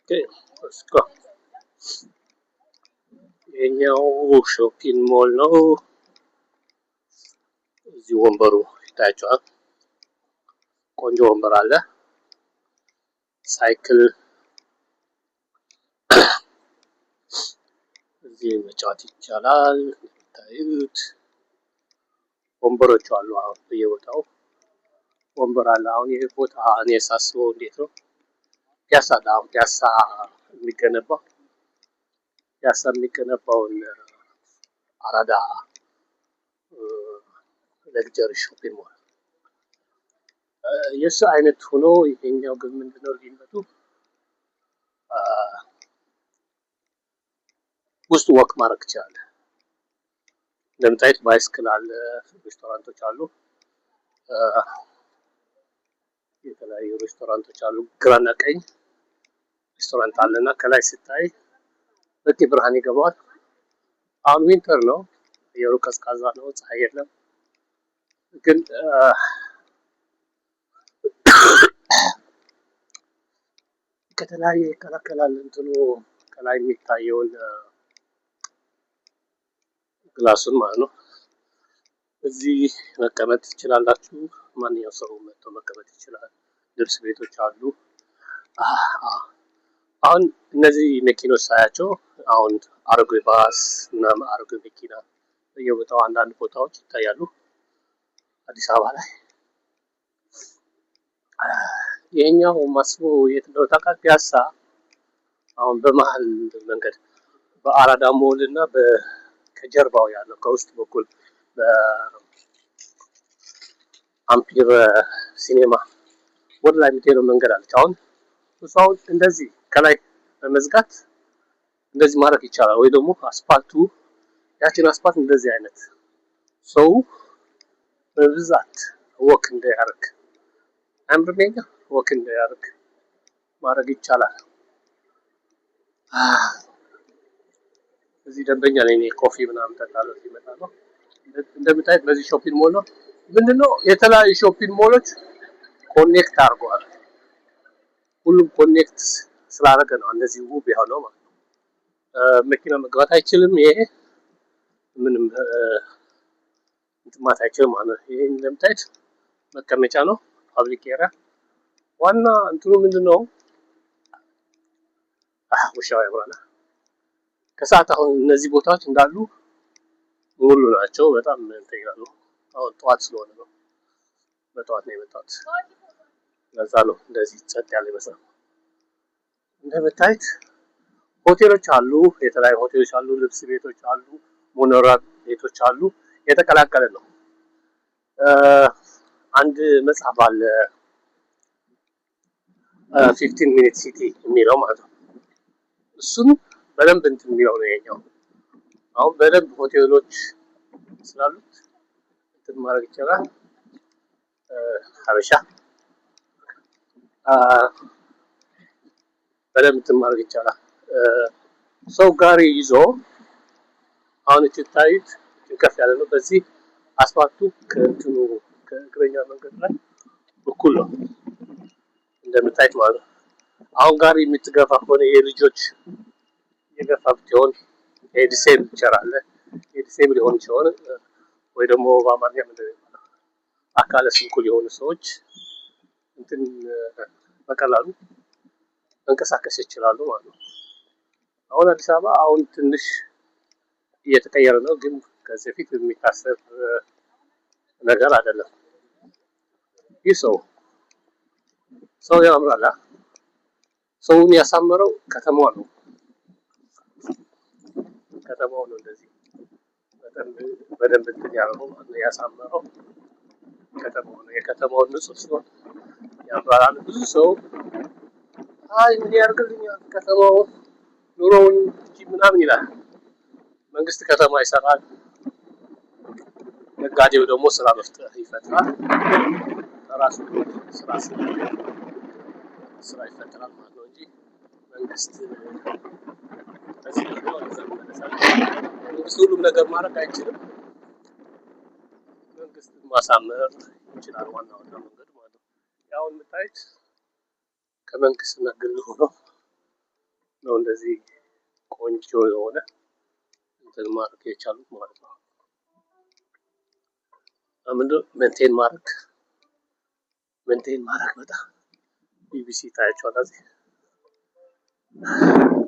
Okay, let's go። ይሄኛው shopping mall ነው። እዚህ ወንበሩ ይታያቸዋል። ቆንጆ ወንበር አለ። ሳይክል እዚህ መጫወት ይቻላል። ታዩት ወንበሮች አሉ። አሁን በየቦታው ወንበር አለ። አሁን ይሄ ቦታ እኔ ሳስበው እንዴት ነው፣ ፒያሳ አለ። አሁን ፒያሳ የሚገነባውን አራዳ luxury shopping mall የእሱ አይነት ሆኖ ይሄኛው ግን ምንድነው ልዩነቱ? ውስጥ walk ማድረግ ትችላለህ። እንደምታዩት bicycle አለ፣ ሬስቶራንቶች አሉ፣ የተለያዩ ሬስቶራንቶች አሉ። ግራና ቀኝ ሬስቶራንት አለ እና ከላይ ስታይ በቂ ብርሃን ይገባዋል። አሁን winter ነው፣ አየሩ ቀዝቃዛ ነው፣ ፀሐይ የለም። ግን ከተለያየ ይከላከላል እንትኑ ከላይ የሚታየውን glass ኡን ማለት ነው። እዚህ መቀመጥ ትችላላችሁ። ማንኛውም ሰው መጥቶ መቀመጥ ይችላል። ልብስ ቤቶች አሉ። አሁን እነዚህ መኪኖች ሳያቸው አሁን አሮጌ ባስ ምናምን፣ አሮጌ መኪና በየቦታው አንዳንድ ቦታዎች ይታያሉ አዲስ አበባ ላይ። ይሄኛው ማስበው የት እንደሆነ ታውቃለህ? ፒያሳ አሁን በመሀል መንገድ በአራዳ ሞል እና ከጀርባው ያለው ከውስጥ በኩል በአምፒር ሲኔማ ወደ ላይ የምትሄደው መንገድ አለች። አሁን እሱ አሁን እንደዚህ ከላይ በመዝጋት እንደዚህ ማድረግ ይቻላል። ወይ ደግሞ አስፓልቱ፣ ያችን አስፓልት እንደዚህ አይነት ሰው በብዛት walk እንዲያደርግ፣ አያምርም? የኛ walk እንዲያደርግ ማድረግ ይቻላል። እዚህ ደንበኛ ነኝ እኔ፣ coffee ምናምን ጠጣለሁ ሲመጣ ነው። እንደምታዩት በዚህ shopping mall ነው። ምንድነው፣ የተለያዩ shopping mall ኦች connect አድርገዋል። ሁሉም connect ስላደረገ ነው እንደዚህ ውብ የሆነው ማለት ነው። መኪና መግባት አይችልም። ይሄ ምንም እንትን ማለት አይችልም ማለት ነው። ይሄ እንደምታዩት መቀመጫ ነው። Public area ዋና እንትኑ ምንድነው? ውሻው ያምራል። ከሰዓት አሁን እነዚህ ቦታዎች እንዳሉ ሙሉ ናቸው። በጣም እንትን ይላሉ። አሁን ጠዋት ስለሆነ ነው። በጠዋት ነው የመጣሁት። ለዛ ነው እንደዚህ ጸጥ ያለ ይመስላል። እንደምታዩት ሆቴሎች አሉ፣ የተለያዩ ሆቴሎች አሉ፣ ልብስ ቤቶች አሉ፣ መኖሪያ ቤቶች አሉ። የተቀላቀለ ነው። አንድ መጽሐፍ አለ፣ 15 Minute City የሚለው ማለት ነው። እሱን በደንብ እንትን የሚለው ነው ይሄኛው። አሁን በደንብ ሆቴሎች ስላሉት እንትን ማድረግ ይቻላል። ሀበሻ በደንብ እንትን ማድረግ ይቻላል። ሰው ጋሪ ይዞ አሁን እቺ ታዩት ከፍ ያለ ነው። በዚህ አስፋልቱ ከእንትኑ ከእግረኛ መንገድ ላይ እኩል ነው እንደምታዩት ማለት ነው። አሁን ጋሪ የምትገፋ ከሆነ፣ የልጆች የገፋ ብትሆን፣ የ disable chair አለ። የ disable ሊሆን ሲሆን ወይ ደግሞ በአማርኛ ምንድን ነው የሚባለው፣ አካለ ስንኩል የሆኑ ሰዎች እንትን በቀላሉ መንቀሳቀስ ይችላሉ ማለት ነው። አሁን አዲስ አበባ አሁን ትንሽ እየተቀየረ ነው፣ ግን ከዚህ በፊት የሚታሰብ ነገር አይደለም። ይህ ሰው ሰው ያምራል። ሰውን ያሳመረው ከተማዋ ነው። ከተማው ነው እንደዚህ በደንብ እንትን ያለው ያሳመረው ከተማው ነው። የከተማው ንጹህ ሲሆን ያምራል። ብዙ ሰው አይ ምን ያደርግልኛል ከተማው ኑሮውን እንጂ ምናምን ይላል። መንግስት ከተማ ይሰራል፣ ነጋዴው ደግሞ ስራ መፍጠር ይፈጥራል። ራሱ ስራ ስራ ይፈጠራል ማለት ነው እንጂ መንግስት በዚህ መንግስት ሁሉም ነገር ማድረግ አይችልም። መንግስት ማሳመር ይችላል፣ ዋና ዋና መንገድ ማለት ነው። ያው የምታዩት ከመንግስትና ግል ሆኖ ነው እንደዚህ ቆንጆ የሆነ እንትን ማድረግ የቻሉት ማለት ነው። ምንድነው maintain ማድረግ በጣም BBC ታያቸዋል። እዚህ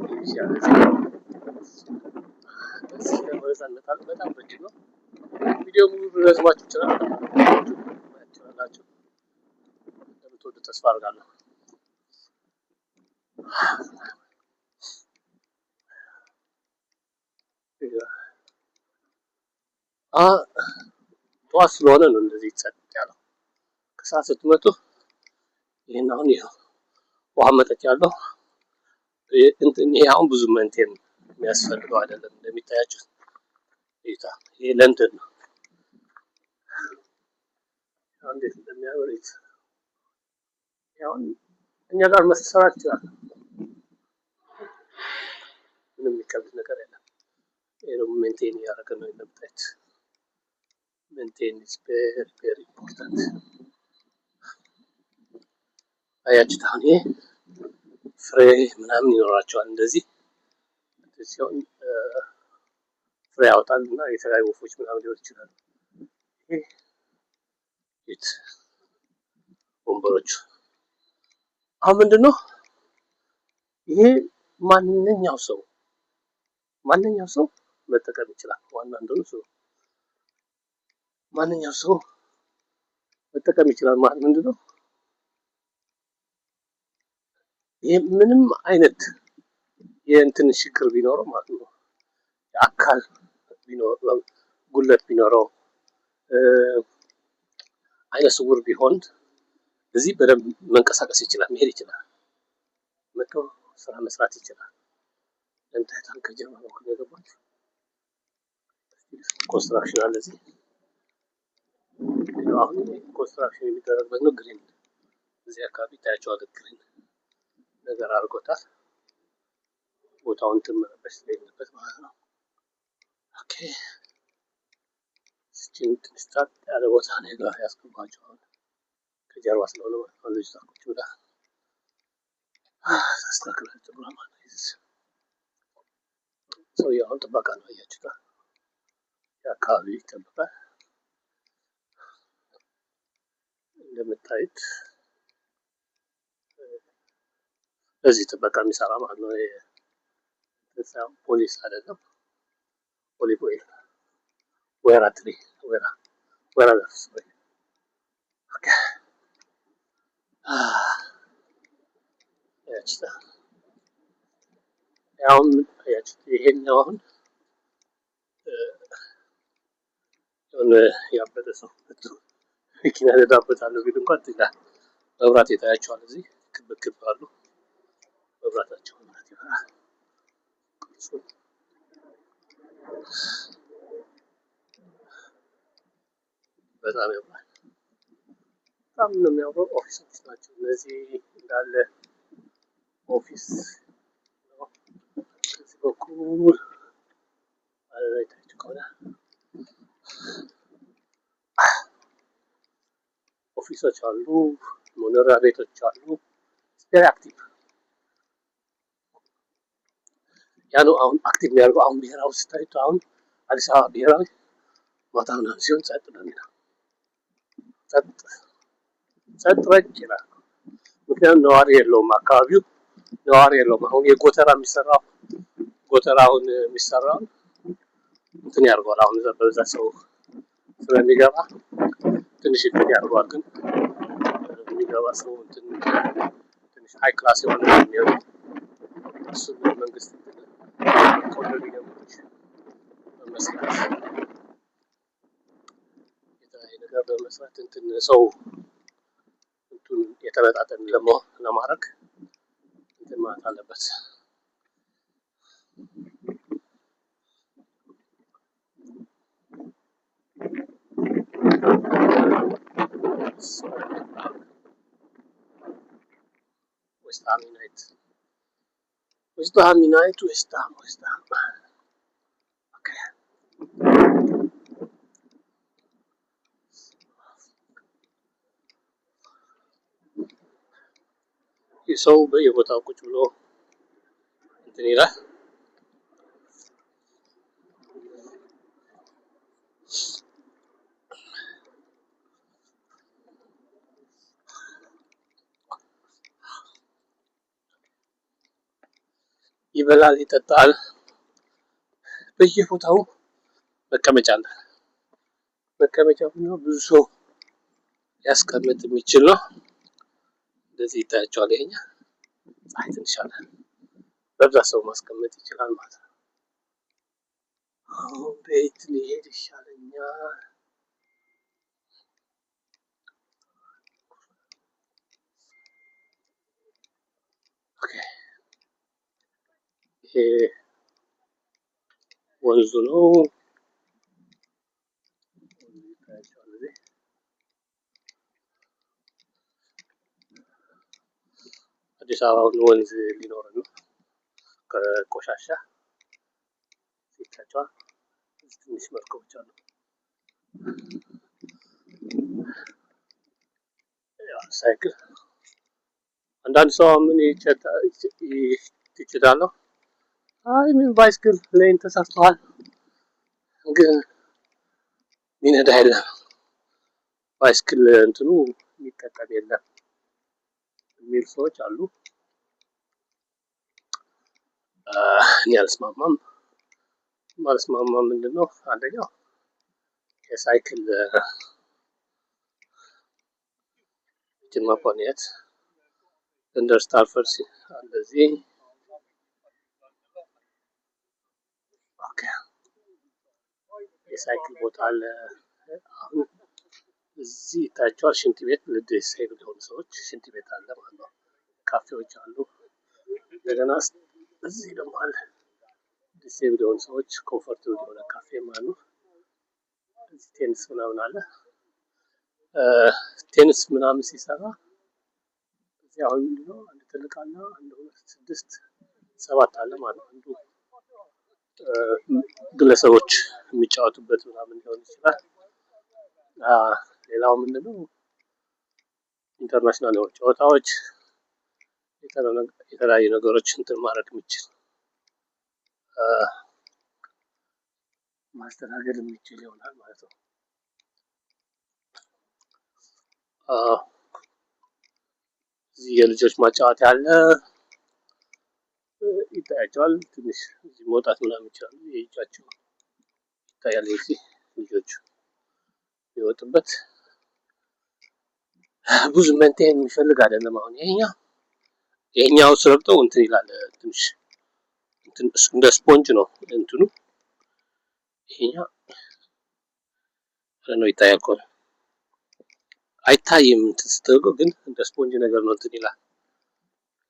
BBC አለ እዚህ። እዚህ ወደዛ እንመጣለን። በጣም ረጅም ነው። ቪዲዮ ሙሉ ሊረዝማችሁ ይችላል። ማየት ትችላላችሁ። እንደምትወዱ ተስፋ አድርጋለሁ። ጠዋት ስለሆነ ነው እንደዚህ ጸጥ ያለው። ከሰዓት ስትመጡ ይህን አሁን ይኸው ውሃ መጠጫ ያለው እንትን ይሄ አሁን ብዙ maintain የሚያስፈልገው አይደለም። እንደሚታያችሁ እይታ ይሄ ለንደን ነው። እንዴት እንደሚያምር እዩት። አሁን እኛ ጋር መሰራት ይችላል። ምንም የሚከብድ ነገር የለም። ይሄ ደግሞ maintain እያደረገ ነው እንደምታዩት። Maintain is very very important። አያችሁት? አሁን ይሄ ፍሬ ምናምን ይኖራቸዋል። እንደዚህ ሲሆን ፍሬ ያወጣል እና የተለያዩ ወፎች ምናምን ሊሆን ይችላል። ይሄ ወንበሮቹ አሁን ምንድን ነው ይሄ ማንኛው ሰው መጠቀም ይችላል። ዋና እንደሆነ እሱ ነው። ማንኛው ሰው መጠቀም ይችላል ማለት ምንድን ነው? ይሄ ምንም አይነት የእንትን ችግር ቢኖረው ማለት ነው፣ የአካል ቢኖረው፣ ጉድለት ቢኖረው፣ አይነ ስውር ቢሆን እዚህ በደንብ መንቀሳቀስ ይችላል፣ መሄድ ይችላል፣ መጥቶ ስራ መስራት ይችላል። ለምታይታን ከጀርባ በኩል የገባች construction አለ እዚህ። አሁን construction የሚደረግበት ነው። Green እዚህ አካባቢ ይታያቸዋል። Green ነገር አድርጎታል። ቦታውን እንትን መረበሽ ስለሌለበት ማለት ነው። Okay፣ እችን ትንሽ ጸጥ ያለ ቦታ ነው ጋር ያስገባቸው አሁን ከጀርባ ስለሆነ ማለት ነው። ልጅቷ ቁጭ ብላ ታስተካክላለች ፀጉሯን ማለት ነው። ሰውዬው አሁን ጥበቃ ነው፣ አያችሁት? የአካባቢ ይጠብቃል። እንደምታዩት እዚህ ጥበቃ የሚሰራ ማለት ነው። ፖሊስ አይደለም። Olive oil ወይራ tree፣ ወይራ ዛፍ። Okay፣ አያችሁት? አሁን አያችሁት? ይሄኛው አሁን የሆነ ያበደ ሰው መጥቶ መኪና ነዳበታለሁ ቢል እንኳን ይላል። መብራት የታያቸዋል። እዚህ ክብ ክብ አሉ። መብራታቸው መብራት ይበራል። ቅርጹ በጣም ያምራል። በጣም ነው የሚያምረው። Office ኦች ናቸው እነዚህ እንዳለ office ነው። ከዚህ በኩል አይታችሁ ከሆነ office ኦች አሉ፣ መኖሪያ ቤቶች አሉ። Very active ያ ነው አሁን active የሚያደርገው። አሁን ብሔራዊ ስታዩት አሁን አዲስ አበባ ብሔራዊ ማታ ምናምን ሲሆን ጸጥ ነው የሚለው፣ ጸጥ ጸጥ ረጭ ይላል። ምክንያቱም ነዋሪ የለውም፣ አካባቢው ነዋሪ የለውም። አሁን የጎተራ የሚሰራው ጎተራ አሁን የሚሰራውን እንትን ያደርገዋል። አሁን እዛ በብዛት ሰው ስለሚገባ ትንሽ እንትን ያደርገዋል። ግን የሚገባ ሰው እንትን ትንሽ high class የሆነ ነው የሚሆነው። እሱን መንግስት ኮንዶሚኒየሞች በመስራት፣ የተለያየ ነገር በመስራት እንትን ሰው እንትን የተመጣጠን ለማድረግ እንትን ማለት አለበት። West Ham United, West Ham United, West Ham, West Ham። Okay፣ ይህ ሰው በየቦታው ቁጭ ብሎ እንትን ይላል። ይበላል፣ ይጠጣል። በየቦታው መቀመጫ አለ። መቀመጫ ብዙ ሰው ሊያስቀምጥ የሚችል ነው። እንደዚህ ይታያቸዋል። ይሄኛ ፀሐይ ትንሽ አለ። በብዛት ሰው ማስቀመጥ ይችላል ማለት ነው። አሁን ቤት ሊሄድ ይሻለኛል። Okay፣ ይሄ ወንዙ ነው። ይታያቸዋል እዚህ። አዲስ አበባ አሁን ወንዝ ሊኖረን ነው ከቆሻሻ ይታያቸዋል። ትንሽ መርከቦች አሉ። ሳይክል አንዳንድ ሰው ምን ትችት አለው? አይ ምን bicycle lane ተሰርተዋል፣ ግን ሚነዳ የለም፣ bicycle እንትኑ የሚጠቀም የለም የሚል ሰዎች አሉ። እኔ አልስማማም። ማልስማማ ምንድን ነው? አንደኛው የሳይክል እንትን ማቋንያት እንደ ስታርፈር እንደዚህ። Okay፣ የሳይክል ቦታ አለ። አሁን እዚህ ይታያቸዋል። ሽንት ቤት ለ disable የሆኑ ሰዎች ሽንት ቤት አለ ማለት ነው። ካፌዎች አሉ። እንደገና እዚህ ደግሞ አለ disable የሆኑ ሰዎች comfortable የሆነ ካፌ ማለት ነው። እዚህ ቴኒስ ምናምን አለ። ቴኒስ ምናምን ሲሰራ እዚህ አሁን ምንድነው አንድ ትልቅ አለ፣ አንድ፣ ሁለት፣ ስድስት፣ ሰባት አለ ማለት ነው። አንዱ ግለሰቦች የሚጫወቱበት ምናምን ሊሆን ይችላል። ሌላው ምንድነው international የሆኑ ጨዋታዎች፣ የተለያዩ ነገሮች እንትን ማድረግ የሚችል፣ ማስተናገድ የሚችል ይሆናል ማለት ነው። እዚህ የልጆች ማጫወት ያለ ይታያቸዋል። ትንሽ እዚህ መውጣት ምናምን ይችላሉ። የእጃቸው ይታያል። እዚህ ልጆቹ የሚወጡበት ብዙ maintain የሚፈልግ አይደለም። አሁን ይሄኛው ስረግጠው እንትን ይላል፣ ትንሽ እንደ ስፖንጅ ነው እንትኑ። ይሄኛው ነው ይታያል እኮ፣ አይታይም እንትን ስትደርገው፣ ግን እንደ ስፖንጅ ነገር ነው፣ እንትን ይላል።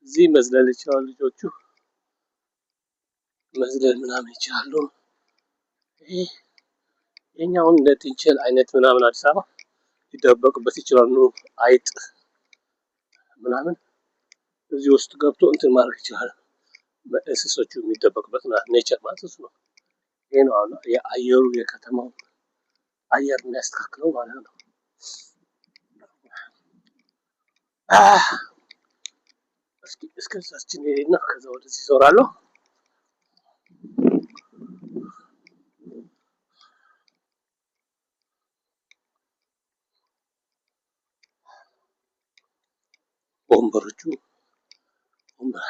እዚህ መዝለል ይችላሉ፣ ልጆቹ መዝለል ምናምን ይችላሉ። ይሄ ይሄኛውን እንደ ጥንቸል አይነት ምናምን አዲስ አበባ ሊደበቁበት ይችላሉ። አይጥ ምናምን እዚህ ውስጥ ገብቶ እንትን ማድረግ ይችላል። እንስሶቹ የሚደበቁበት nature ማለት እሱ ነው። ይሄ ነው አሁን የአየሩ የከተማው አየር የሚያስተካክለው ማለት ነው። እስኪ እስከዛችን ሄድና ከዛ ወደዚህ ዞራለሁ። ወንበሮቹ ወንበር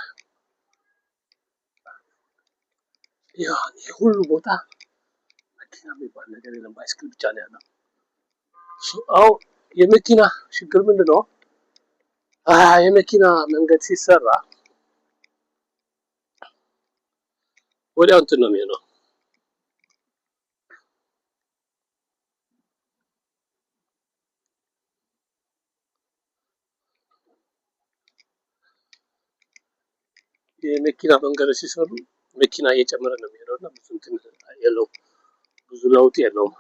ያ ሁሉ ቦታ መኪና የሚባል ነገር የለም። Bicycle ብቻ ነው ያለው። አዎ፣ የመኪና ችግር ምንድን ነው? የመኪና መንገድ ሲሰራ ወዲያው እንትን ነው የሚሆነው። የመኪና መንገዶች ሲሰሩ መኪና እየጨመረ ነው የሚሄደው እና ብዙ እንትን የለውም፣ ብዙ ለውጥ የለውም።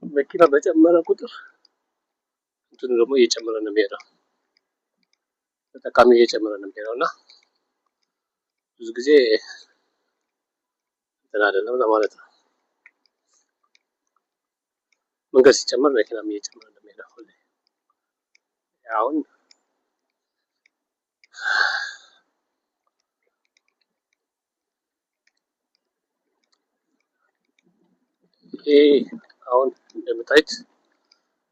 መኪና በጨመረ ቁጥር እንትኑ ደግሞ እየጨመረ ነው የሚሄደው፣ ተጠቃሚው እየጨመረ ነው የሚሄደው እና ብዙ ጊዜ እንትን አይደለም ለማለት ነው። መንገድ ሲጨመር መኪናም እየጨመረ ነው የሚሄደው ሁሌ። አሁን ይሄ አሁን እንደምታዩት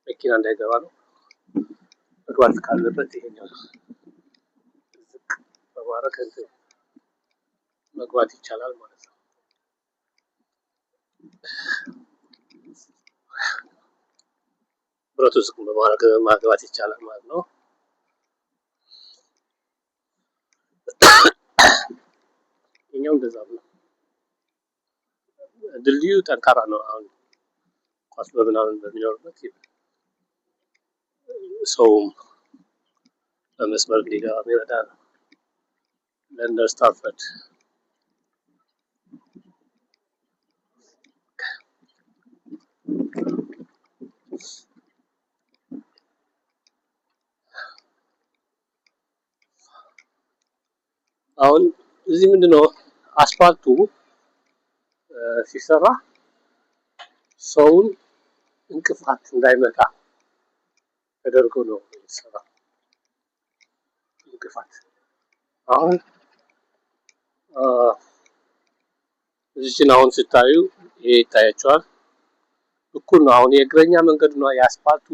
መኪና እንዳይገባ ነው። መግባት ካለበት ይሄኛው ዝቅ በማድረግ እንትን መግባት ይቻላል ማለት ነው። ብረቱ ዝቅ በማድረግ ማግባት ይቻላል ማለት ነው። ይሄኛው እንደዛ ነው። ድልድዩ ጠንካራ ነው። አሁን ኳስ በምናምን በሚኖርበት ሰውም በመስመር እንዲገባ የሚረዳ ነው። ለንደን ስታትፈርድ። አሁን እዚህ ምንድነው አስፋልቱ ሲሰራ ሰውን እንቅፋት እንዳይመታ ተደርጎ ነው የተሰራ። እንቅፋት አሁን እዚችን አሁን ስታዩ ይሄ ይታያቸዋል። እኩል ነው። አሁን የእግረኛ መንገድ ነው የአስፋልቱ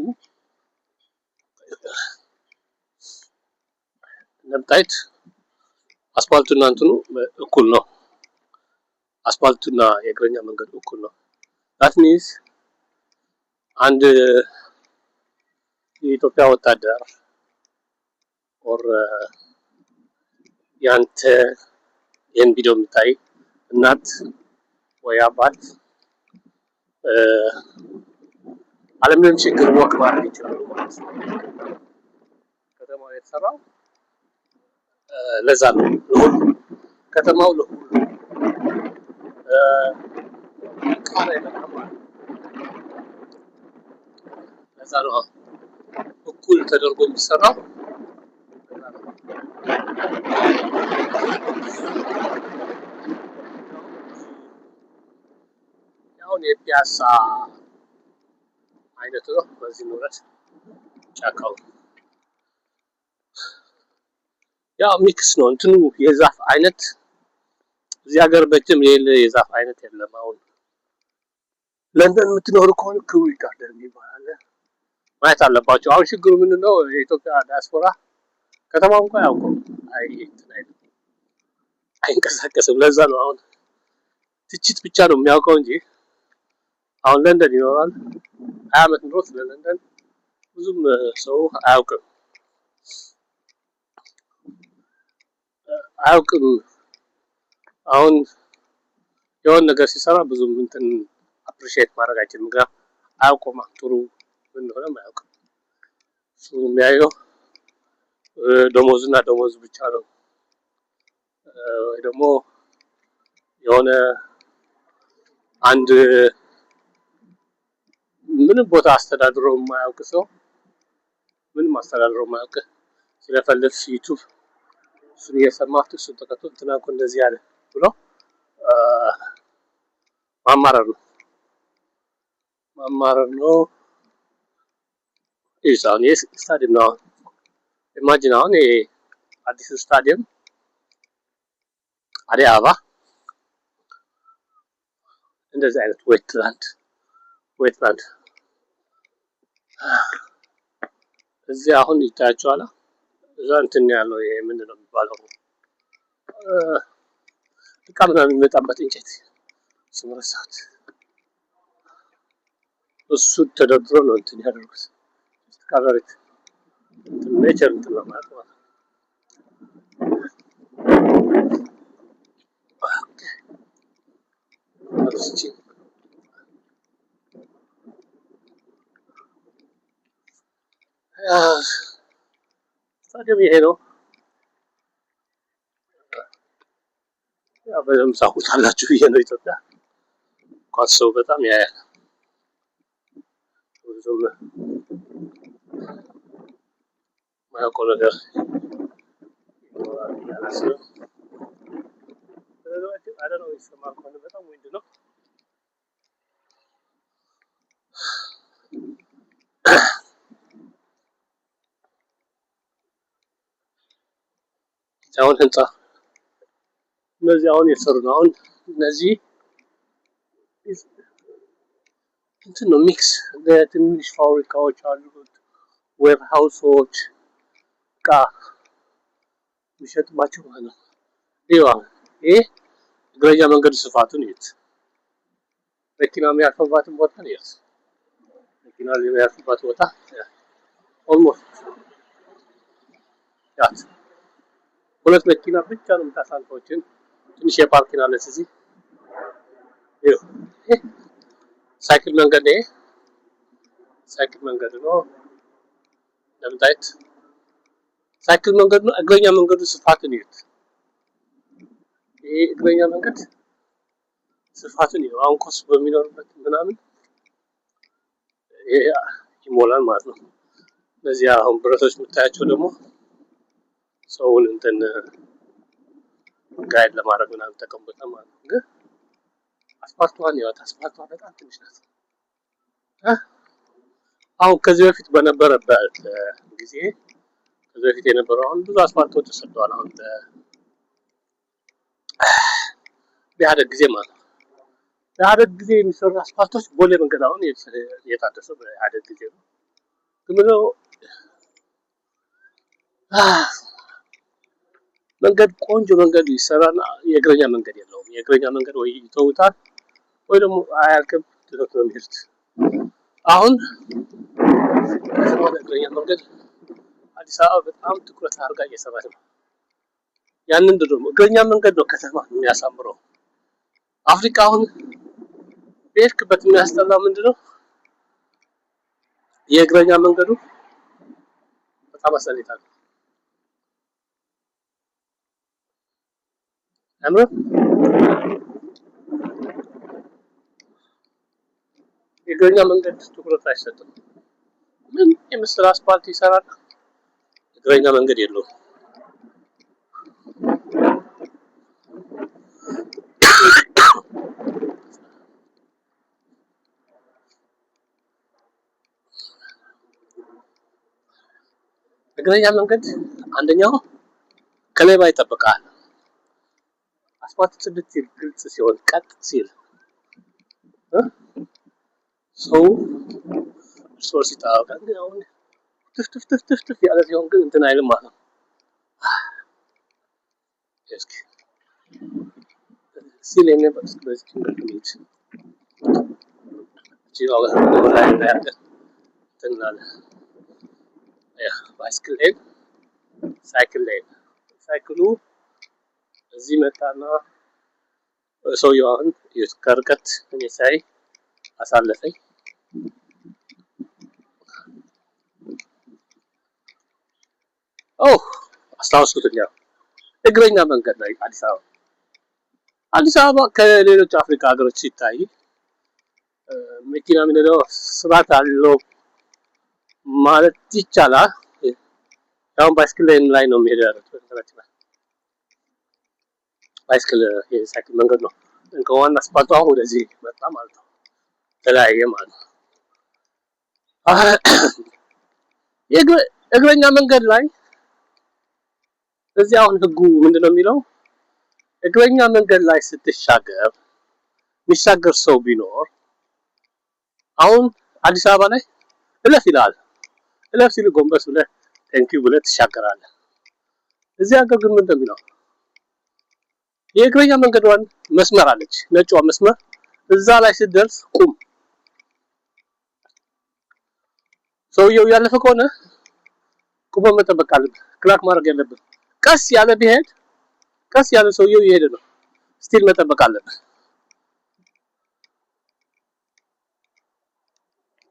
እንደምታዩት አስፋልቱና እንትኑ እኩል ነው። አስፋልቱና የእግረኛ መንገዱ እኩል ነው። That means አንድ የኢትዮጵያ ወታደር or ያንተ ይህን ቪዲዮ የምታይ እናት ወይ አባት አለምንም ችግር walk ማድረግ ይችላሉ ማለት ነው። ከተማው የተሰራው ለዛ ነው። ለሁሉ ከተማው ለሁሉ ቃል አይመጣም ማለት ነው። ለዛ ነው እኩል ተደርጎ የሚሰራው። አሁን የፒያሳ አይነት ነው። በዚህ ንብረት ጫካው ያው mix ነው እንትኑ የዛፍ አይነት እዚህ ሀገር በጭም የሌለ የዛፍ አይነት የለም። አሁን ለንደን የምትኖሩ ከሆነ Kew Garden ይባላል ማየት አለባቸው። አሁን ችግሩ ምንድነው? የኢትዮጵያ ዲያስፖራ ከተማው እንኳን አያውቀውም፣ አይ እንትን አይልም፣ አይንቀሳቀስም። ለዛ ነው አሁን ትችት ብቻ ነው የሚያውቀው እንጂ አሁን ለንደን ይኖራል 20 ዓመት ኑሮ ስለ ለንደን ብዙም ሰው አያውቅም አያውቅም። አሁን የሆነ ነገር ሲሰራ ብዙም እንትን appreciate ማድረግ አይችልም። ምክንያቱም አያውቀውም፣ ጥሩ ምን እንደሆነም አያውቅም። እሱ የሚያየው ደሞዙና ደሞዙ ብቻ ነው። ወይ ደግሞ የሆነ አንድ ምንም ቦታ አስተዳድሮ የማያውቅ ሰው፣ ምንም አስተዳድሮ የማያውቅ ሲለፈልፍ YouTube እሱን እየሰማ እሱን ተከትሎ እንትና እኮ እንደዚህ ያለ ብሎ ማማረር ነው ማማረር ነው። ይህ አሁን ይህ ስታዲየም ነው። አሁን imagine አሁን ይሄ አዲሱ ስታዲየም አደይ አበባ እንደዚህ አይነት wetland እዚህ አሁን ይታያቸዋል። እዛ እንትን ያለው ይሄ ምንድን ነው የሚባለው? እቃ ምናምን የሚመጣበት እንጨት ስም ረሳሁት። እሱ ተደርድሮ ነው እንትን ያደርጉት cover it nature እንትን ለማለት ማለት ነው። Okay አብዝቼ ስታዲየም ይሄ ነው። ያው በደምብ ታውቁታላችሁ ብዬ ነው። ኢትዮጵያ ኳስ ሰው በጣም ያያል። ብዙም የማያውቀው ነገር ይኖራል ብዬ አላስብም። I don't know ይሰማ ከሆነ በጣም wind ነው። አሁን ህንጻ እነዚህ አሁን የተሰሩ ነው። አሁን እነዚህ እንትን ነው mix፣ ትንሽ ፋብሪካዎች አሉት፣ warehouse ኦች፣ እቃ የሚሸጥባቸው ማለት ነው። ይኸው ይሄ እግረኛ መንገዱ ስፋቱን እዩት። መኪና የሚያልፍባትን ቦታ እዩት። መኪና የሚያልፍባት ቦታ almost ያት ሁለት መኪና ብቻ ነው የምታሳልፈው። ትንሽ የ parking አለች እዚህ። ይኸው ይሄ ሳይክል መንገድ ነው። ይሄ ሳይክል መንገድ ነው። እንደምታዩት ሳይክል መንገድ ነው። እግረኛ መንገዱ ስፋቱን እዩት። ይሄ እግረኛ መንገድ ስፋቱን ይኸው። አሁን ኳስ በሚኖርበት ምናምን ይሄ ይሞላል ማለት ነው። እነዚህ አሁን ብረቶች የምታያቸው ደግሞ ሰውን እንትን guide ለማድረግ ምናምን ተጠቀሙበታል ማለት ነው። ግን አስፋልቷን ይዋት፣ አስፋልቷ በጣም ትንሽ ናት። አሁን ከዚህ በፊት በነበረበት ጊዜ፣ ከዚህ በፊት የነበረው፣ አሁን ብዙ አስፋልቶች ተሰርተዋል። አሁን በኢህአዴግ ጊዜ ማለት ነው። በኢህአዴግ ጊዜ የሚሰሩ አስፋልቶች፣ ቦሌ መንገድ አሁን የታደሰው በኢህአዴግ ጊዜ ነው። ግን ምንድነው፣ መንገድ ቆንጆ መንገድ ይሰራና የእግረኛ መንገድ የለውም። የእግረኛ መንገድ ወይ ይተውታል ወይ ደግሞ አያልቅም፣ ትቶት ነው የሚሄዱት። አሁን ከተማ እግረኛ መንገድ አዲስ አበባ በጣም ትኩረት አድርጋ እየሰራች ነው። ያንን ደግሞ እግረኛ መንገድ ነው ከተማ የሚያሳምረው። አፍሪካ አሁን በሄድክበት የሚያስጠላው ምንድነው? የእግረኛ መንገዱ በጣም አስጠሊታ ነው። አያምርም? የእግረኛ መንገድ ትኩረት አይሰጥም። ምን የመሰለ አስፋልት ይሰራል፣ እግረኛ መንገድ የለውም። እግረኛ መንገድ አንደኛው ከሌባ ይጠብቃል። አስፋልት ጽድት ሲል፣ ግልጽ ሲሆን፣ ቀጥ ሲል ሰው እርስ በርስ ይጠባበቃል። ግን አሁን ትፍ ትፍ ትፍ ትፍ ትፍ ያለ ሲሆን ግን እንትን አይልም ማለት ነው። እስኪ ሲል የኔ በዚህ መንገድ እንሂድ። እቺ ላይ ላይ አድርገን እንትን እንላለን። Yeah, bicycle lane፣ cycle lane። ሳይክሉ እዚህ መጣና ሰውየው አሁን ከርቀት እኔ ሳይ አሳለፈኝ። Oh፣ አስታወስኩት። እግረኛ መንገድ ላይ አዲስ አበባ ከሌሎች አፍሪካ ሀገሮች ሲታይ መኪና የሚነዳው ስርዓት አለው ማለት ይቻላል። አሁን bicycle lane ላይ ነው የሚሄደው ያሉት። በነገራችን ላይ bicycle የሳይክል መንገድ ነው። ከዋና አስፋልቱ አሁን ወደዚህ መጣ ማለት ነው። ተለያየ ማለት ነው። እግረኛ መንገድ ላይ እዚህ አሁን ህጉ ምንድነው የሚለው? እግረኛ መንገድ ላይ ስትሻገር የሚሻገር ሰው ቢኖር፣ አሁን አዲስ አበባ ላይ እለፍ ይላል። እለፍ ሲል ጎንበስ ብለህ thank you ብለህ ትሻገራለህ። እዚህ ሀገር ግን ምንድነው የሚለው? የእግረኛ መንገዷን መስመር አለች፣ ነጯ መስመር፣ እዛ ላይ ስትደርስ ቁም። ሰውየው ያለፈ ከሆነ ቁሞ መጠበቅ አለብህ። ክላክ ማድረግ ያለብህ፣ ቀስ ያለ ቢሄድ፣ ቀስ ያለ ሰውየው እየሄደ ነው፣ still መጠበቅ አለብህ።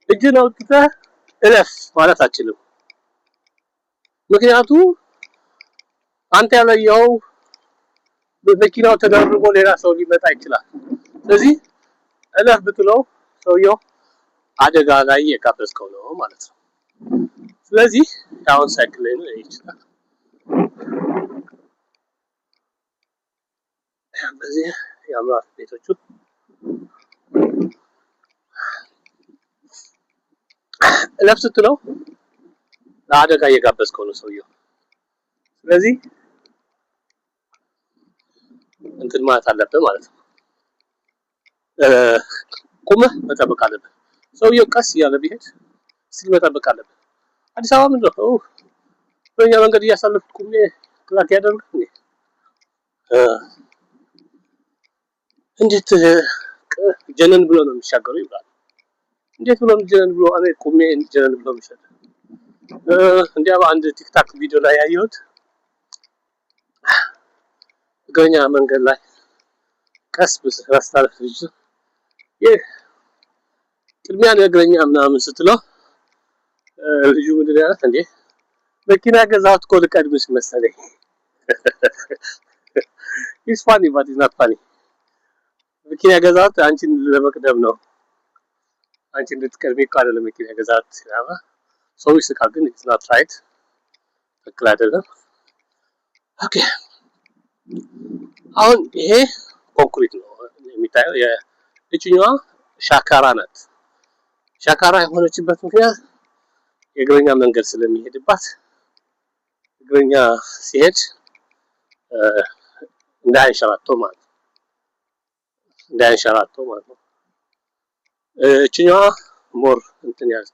እጅን አውጥተህ እለፍ ማለት አችልም። ምክንያቱ አንተ ያላየኸው በመኪናው ተደርቦ ሌላ ሰው ሊመጣ ይችላል። ስለዚህ እለፍ ብትለው ሰውየው አደጋ ላይ የጋበዝከው ነው ማለት ነው። ስለዚህ አሁን ሳይክል ላይ ነው ይችላል። በዚህ ያምራል ቤቶቹ። እለፍ ስትለው ለአደጋ እየጋበዝከው ነው ሰውየው። ስለዚህ እንትን ማለት አለብህ ማለት ነው። ቁመህ መጠበቅ አለብህ። ሰውየው ቀስ እያለ ቢሄድ still መጠበቅ አለብን። አዲስ አበባ ምንድን ነው? በእኛ መንገድ እያሳለፍኩ ቁሜ ክላክ ያደርግ እንዴ? እንዴት ጀነን ብሎ ነው የሚሻገሩ ይባላል። እንዴት ብሎ ጀነን ብሎ፣ እኔ ቁሜ ጀነን ብሎ የሚሻገር? እንዲያ በአንድ TikTok ቪዲዮ ላይ ያየሁት እግረኛ መንገድ ላይ ቀስ ብለህ ልጅ ይህ ቅድሚያ ለእግረኛ ምናምን ስትለው ልጁ ምንድን ያላት? እንዴ፣ መኪና ገዛሁት እኮ ልቀድምሽ መሰለኝ። It's funny, but it's not funny። መኪና ገዛሁት አንቺን ለመቅደም ነው፣ አንቺ እንድትቀድሚ እኮ አይደለም መኪና ገዛሁት ሲላማ ሰው ይስቃል፣ ግን it's not right፣ ትክክል አይደለም። Okay፣ አሁን ይሄ ኮንክሪት ነው የሚታየው። የእችኛዋ ሻካራ ናት። ሻካራ የሆነችበት ምክንያት የእግረኛ መንገድ ስለሚሄድባት እግረኛ ሲሄድ እንዳያንሸራተው ማለት ነው። እንዳያንሸራተው ማለት ነው። እችኛዋ more እንትን ያዝ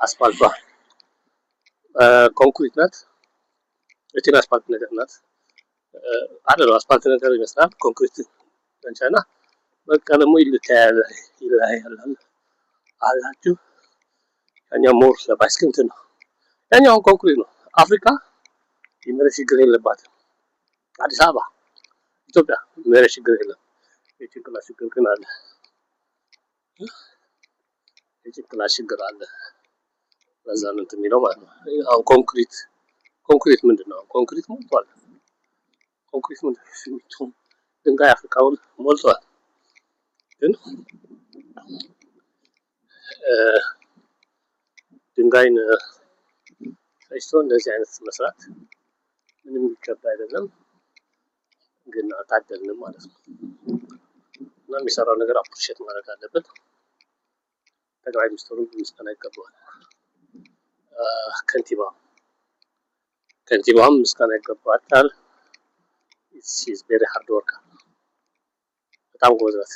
አስፋልቷ ኮንክሪት ናት። እችን አስፋልት ነገር ናት አይደለም፣ አስፋልት ነገር ይመስላል። ኮንክሪት እና በቀለሙ ይለያያል ይለያያል አላችሁ። ያኛው more ለ bicycle እንትን ነው። ያኛው ኮንክሪት ነው። አፍሪካ የመሬት ችግር የለባትም። አዲስ አበባ፣ ኢትዮጵያ መሬት ችግር የለም። የጭንቅላት ችግር ግን አለ። የጭንቅላት ችግር አለ። በዛ ነው እንትን የሚለው ማለት ነው። አሁን ኮንክሪት፣ ኮንክሪት ምንድን ነው? ኮንክሪት ሞልቷል። ኮንክሪት ምንድን ነው? ሲሚንቶ፣ ድንጋይ አፍሪካውን ሞልቷል። ግን ድንጋይን ፈጭቶ እንደዚህ አይነት መስራት ምንም የሚገባ አይደለም። ግን አልታደልንም ማለት ነው። እና የሚሰራው ነገር appreciate ማድረግ አለብን። ጠቅላይ ሚኒስትሩ ምስጋና ይገባዋል። ከንቲባ፣ ከንቲባውም ምስጋና ይገባታል። She's very hard worker፣ በጣም ጎበዝ ናት።